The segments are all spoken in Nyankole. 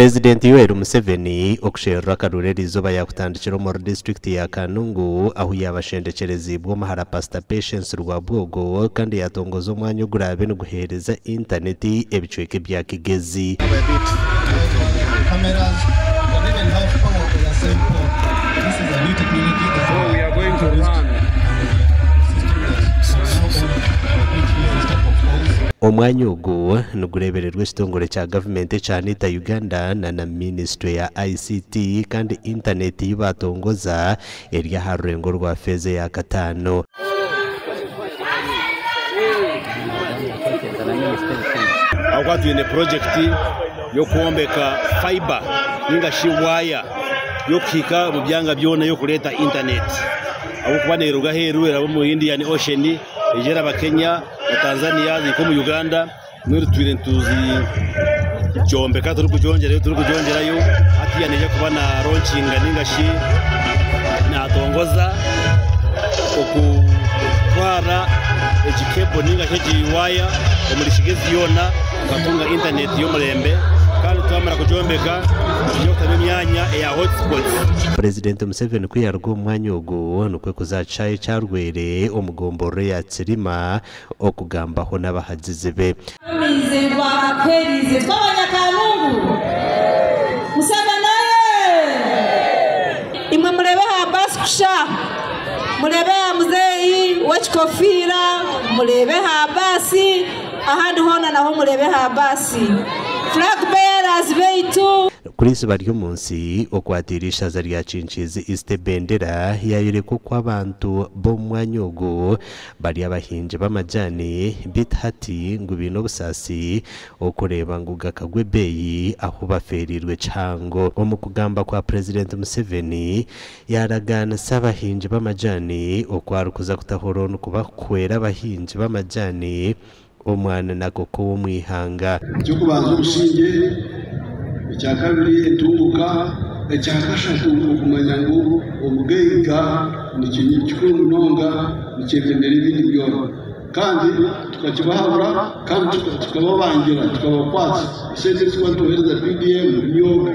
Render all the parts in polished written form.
Purezidenti Yoweri Museveni okusherura akaruru eriizooba yaakutandikira omuri disiturikiti ya Kanungu ahu yaabashendekyereziibwe omuhara Pasita Patience Rwabwogo kandi yaatongoza omwanya oguraabe niguheereza intaneti ebicweka ebya Kigezi. Omwanya ogu nigureebererwa ekitongore kya gavumenti ekya NITA Uganda na na minisitule ya ICT kandi intaneti ei baatongoza eri aha rurengo rwa feeza eya kataano. Ahabw'okuba twine purojekiti y'okwombeka fibre ninga shi waaya y'okuhika omu byanga byona y'okureeta intaneti ahabw'okuba neeruga aheeru eraba omu Indian Ocean eija eraba Kenya na Tanzania zihika omu Uganda. Mbwenu tutwire nituzigyombeka turikugyongyerayo turikugyongyerayo hatiiya naija kuba nalonkinga ninga shi natongoza okutwara egi cable ninga shi egi waaya omuri Kigezi yoona tukatunga intaneti y'omurembe kandi twamara kugyombeka nitwija kutamu emyanya eya hotspots. Purezidenti Museveni ku yaaruga omu mwanya ogu nikwo kuza aha kishaayi ekya Rwere omu gomborora eya Kirima okugambaho n'abahagizi be. Amaizi ngu akakuheriize itwe abanyakanungu. Museveni oyee! Imwe mureebe aha baasi kusha, mureebe aha muzeeyi w'ekikofiira, mureebe aha baasi, ahandi hoona naho mureebe aha baasi. Flag bearers baitu. Chris Baryomunsi okwatiire eishaza rya Kinkiizi East ebendera yaayoreka oku abantu b'omu mwanya ogu Bari abahingi b'amajaani beitu hati ngu baine obusaasi okureeba ngu gakagwa ebeeyi ahu bafeereirwe kihango. Omu kugamba kwa Purezidenti Museveni, yaaragaanisa abahingi b'amajaani oku arikuza kutaho looni kubakuhwera abahingi b'amajaani omwani na koko w'omu ihanga. Eky'okubanza obusingye, ekyakabiri entunguka, ekyakashatu okumanya ngu obugaiga ni kikuru munonga nikyebembera ebindi byona kandi tukakibahabura kandi tukababangira tukabakwatsa esente ezi turikuba nitubahereza PDM, Emyoga,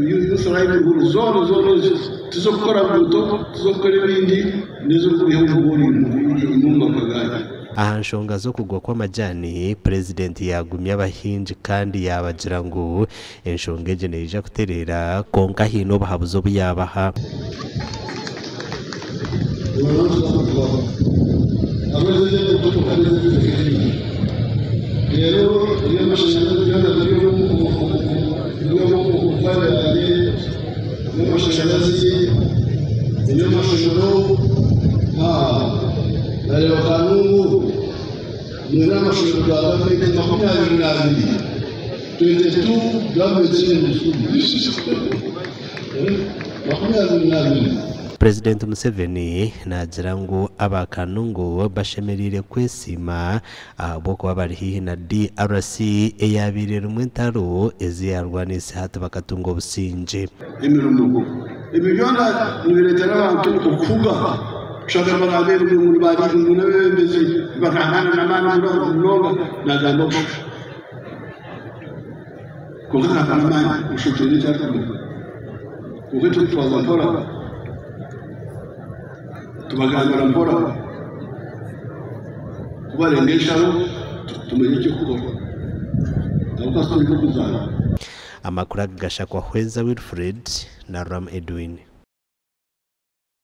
Youth Livelihood zoona zoona ezo tiz'okukora nguuto, tiz'okukora ebindi n'ez'okwiha obugooni omu maka gaanyu. Aha nshonga z'okugwa kw'amajaani, Purezidenti yaagumya abahingi kandi yaabagira ngu enshonga egi neija kutereera kwonka haine obuhabuzi obu yaabaha. Nareeba Kanungu mwine amashomero ga gavumenti 22, 22 government secondary schools, 22. Purezidenti Museveni naagira ngu aba Kanungu bashemereire kwesiima ahabw'okuba bari haihi na DRC eyaabaire erimu entaro ezi yaarwaniise hati bakatunga obusingye. Emirimo. Ebi byona nibireetera abantu okuhuga. Kushanga nibagamba ngu ngu n'abeebembezi nibahangana n'amaani munonga, naagamba busha. Kwonka akaba n'amaani, busha tihaine eki arikumanya. Kwonka itwe tutwaza mpora, tubagambira mpora, ku barenga ensharo tumanya eky'okukora. Ahabw'okuba tituri nk'okuzaana. Amakuru aga gashakwa Hweza Wilfred na Ram Edwin.